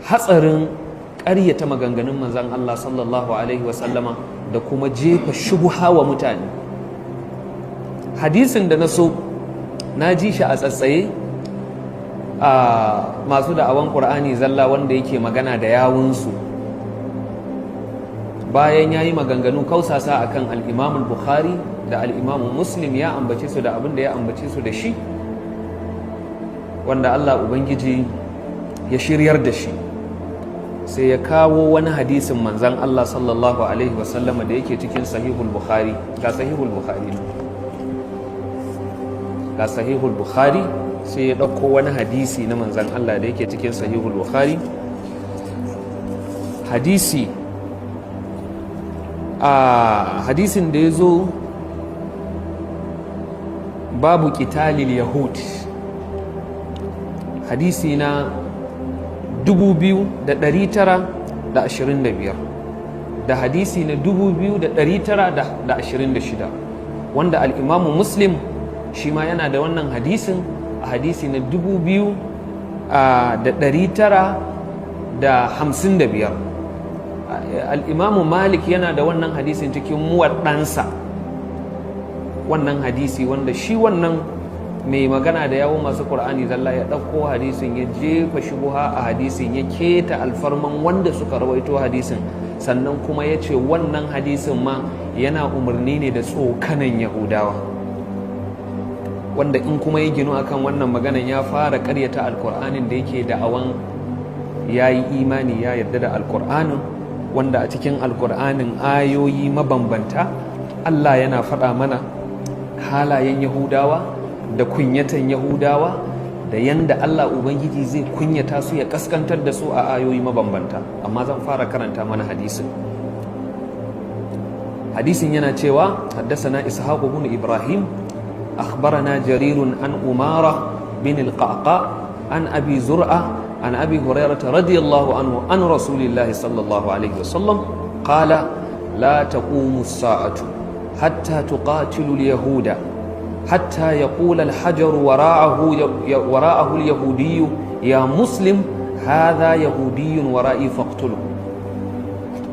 Hatsarin ƙaryata maganganun manzan Allah sallallahu alaihi wasallama da kuma jefa shubuha wa mutane. Hadisin da na so na ji shi a tsatsaye a masu da'awan Ƙur'ani zalla, wanda yake magana da yawunsu, bayan ya yi maganganu kausasa akan Al'imamul Bukhari da Al'imamu Muslim, ya ambace su da abin da ya ambace su da shi, wanda Allah Ubangiji ya shiryar da shi, sai ya kawo wani hadisin manzan Allah sallallahu alaihi wasallama da yake cikin Sahihul Bukhari. Ga Sahihul Bukhari, ga Sahihul Bukhari. Sai ya ɗauko wani hadisi na manzan Allah da yake cikin Sahihul Bukhari, hadisi a hadisin da ya zo babu qitalil yahud, hadisi na 2925 da hadisi na 2926, wanda Al'imamu Muslim shi ma yana da wannan hadisin a hadisi na 2955. Al'imamu Malik yana da wannan hadisin cikin Muwaɗɗansa, wannan hadisi wanda shi wannan mai magana da yawun masu Ƙur'ani zalla ya ɗauko hadisin, ya jefa shubuha a hadisin, ya keta alfarman wanda suka rawaito hadisin, sannan kuma ya ce wannan hadisin ma yana umarni ne da tsokanan Yahudawa, wanda in kuma ya ginu akan wannan maganan, ya fara karyata Alkur'anin da yake da'awan ya yi imani, ya yarda da Alkur'anin, wanda a cikin Alkur'anin ayoyi mabambanta Allah yana faɗa mana halayen Yahudawa da kunyatan Yahudawa da yanda Allah Ubangiji zai kunyata su, ya kaskantar da su a ayoyi mabambanta. Amma zan fara karanta mana hadisin. Hadisin yana cewa: حدثنا إسحاق بن إبراهيم أخبرنا جرير عن أمارة بن القعقاع عن أبي زرعة عن أبي هريرة رضي الله عنه عن رسول الله صلى الله عليه وسلم قال: لا تقوم الساعة حتى تقاتلوا اليهود، حتى يقول الحجر وراءه اليهودي: يا مسلم، هذا يهودي ورائي فاقتله.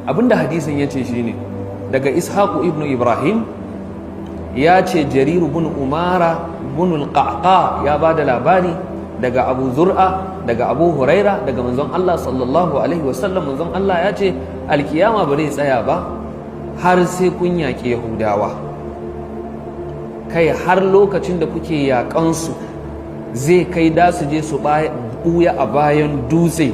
Abinda hadisin ya ce shine, daga Ishaqu ibnu Ibrahim ya ce Jariru bin Umara bin al-Qa'qa ya ba da labari daga Abu Zur'a, daga Abu Huraira, daga manzon Allah sallallahu alaihi wasallam. Manzon Allah ya ce alkiyama ba zai tsaya ba har sai kun yaƙi Yahudawa, kai har lokacin da kuke yaƙansu zai kai da su je su ɓuya a bayan dutse.